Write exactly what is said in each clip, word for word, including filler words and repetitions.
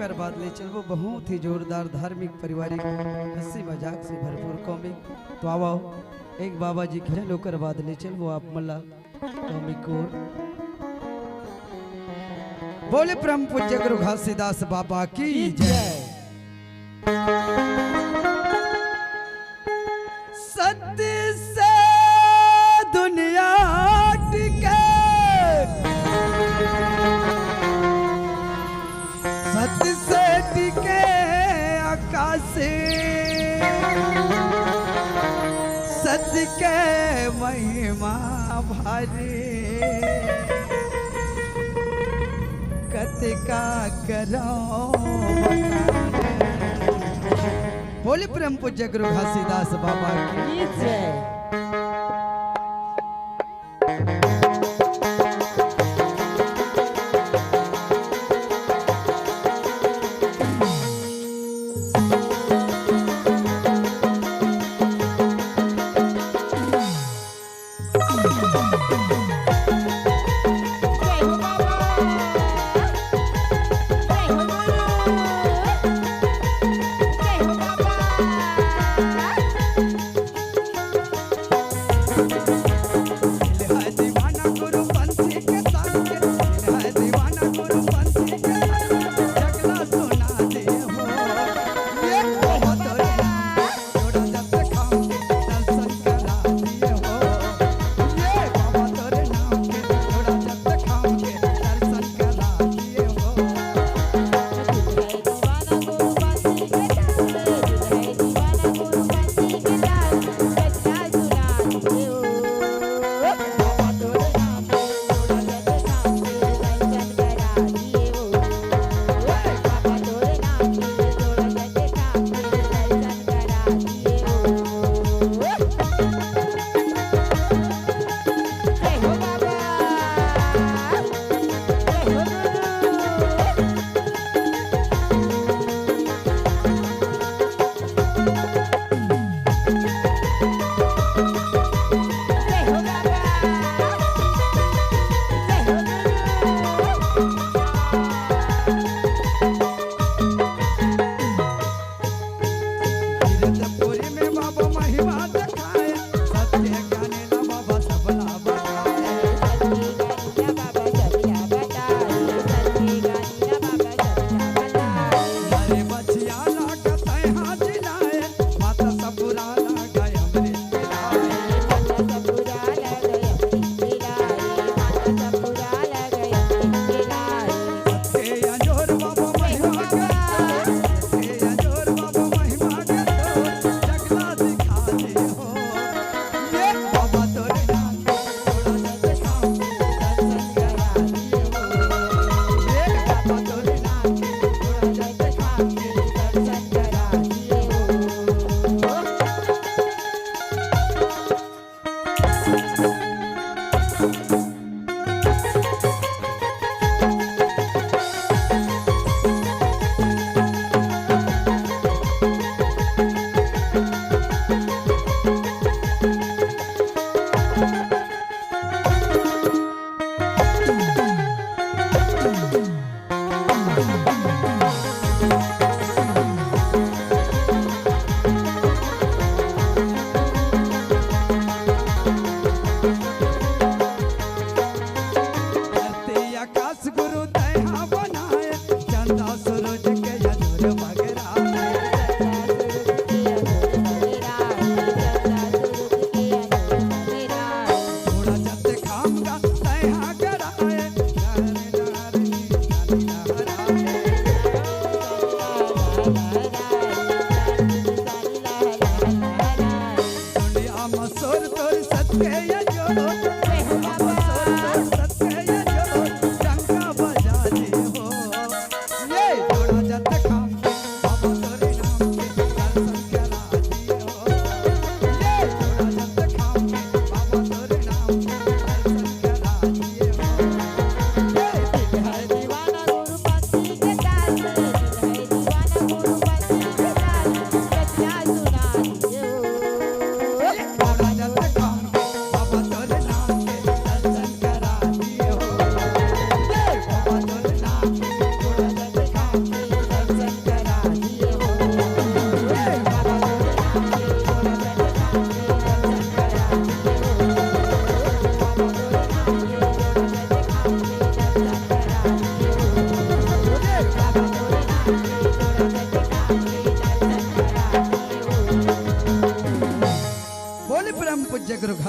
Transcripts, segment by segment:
ओकर बाद ले चलबो बहुत ही जोरदार धार्मिक, पारिवारिक, हंसी मजाक से भरपूर comic। तो आवो, एक बाबा जी के भजन, ओकर बाद ले चलबो आप मन ला comic ओर। बोले परम पूज्य गुरु घासीदास बाबा की जय। सत्य से दुनिया टिके, सत्य से टिके आकाश, सत्य के महिमा भारी, कतिका करौं बखान। बोले परम पूज्य गुरु घासीदास बाबा की जय।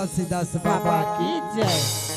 तुलसीदास बाबा की जय।